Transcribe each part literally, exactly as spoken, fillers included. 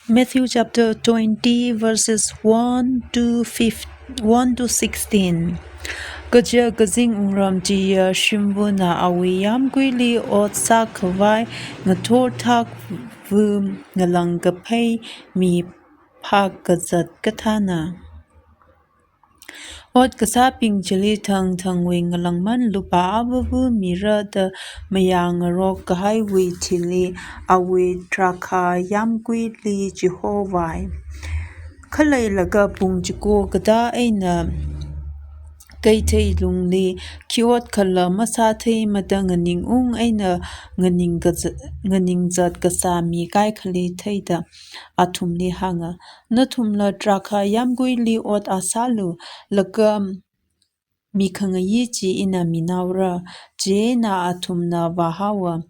Matthew chapter twenty, verses one to fifteen, one to sixteen. Kaja kazing wungram chiya shimvana awui yāmguili ot sākhavai ngathorthak vu ngalang kaphei mi phākazat kathāna. Ot kasābing chili thangthangwui ngalangman lupā avavu mira da mayā ngarok kahaiwui thili awui drakhā yāmguili chihovai. Khaleilaga pung chiko katā eina keithei lungli khi ot khala masāthei mada nganingung eina nganing kaza-, nganing zat kasā mi kaikhali theida athumli hānga, nathumla drakhā yāmguili ot asālu, laga mikhangayi chi ina minaora. Chieina athumna vāhaowa,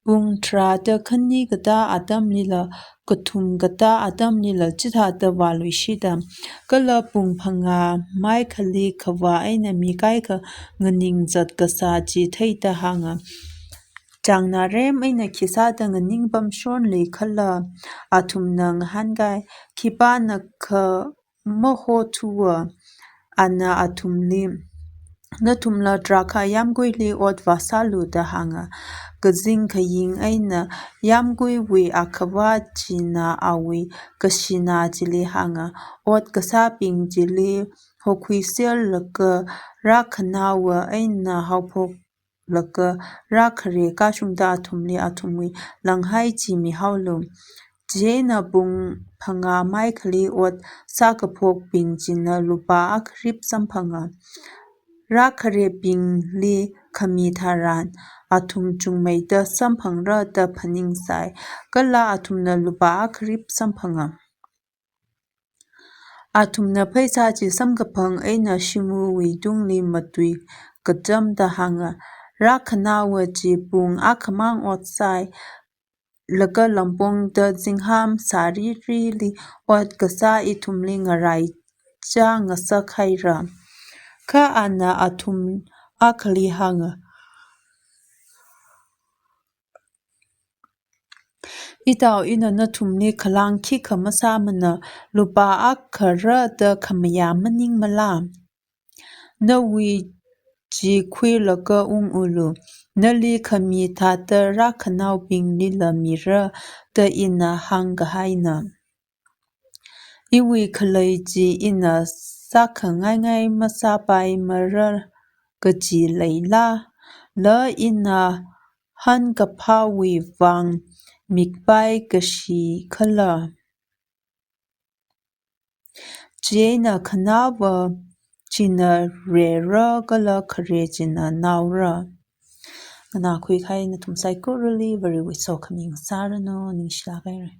pung tharāda khani katā atamlila, kathum katā atamlila chithāda vāluishita. Kala pung phangā maikhali khavā eina mi kaikha nganing zat kasā chi theida hānga, chāngnarem eina khisāda nganing pamshonli khala? Athumna ngahānkai, khipānakha mahothua. Ana athumli, nathumla drakhā yāmguili ot vāsālu da hānga. Kazing khaying eina yāmguiwui akhavā china awui kashinā chili hānga, ot kasābing chili hokhuiserlaga rākhanaowa eina haophok laga rākhare kashungda athumli athumwui langhai chi mihaolu. Chieina pung phangā maikhali ot sākaphokbing china lupā akharip samphanga. Rākharebingli khami tharan athum chungmeida samphangra da phaningsai. Kala athumna lupā akharip samphanga. Athumna pheisā chi samkaphang eina shimwui tungli matui kachamda hānga, rākhanaowa chi pung akhamang ot sāi, laga lampongda zingham sāririli ot kasā ithumli ngaraichā ngasakhaira. Kha ana athum akhali hānga, itao ina nathumli khalang khikha masāmana, lupā akhara da khamayā maningmala? Nawui chi khuilaga ungulu, nali khami thāda rākhanaobinglila mira da ina hāngkahaina. Iwui khalei chi ina sākhangaingai masāpaimara kaji leila? La ina hankaphāwui vang mikpai kashi khala? Chieina khanaowa china rera kala khare china naora. Nganākhui kahai nathum saikorali Varewui sokhami ngasāranu, ningshilāk haira.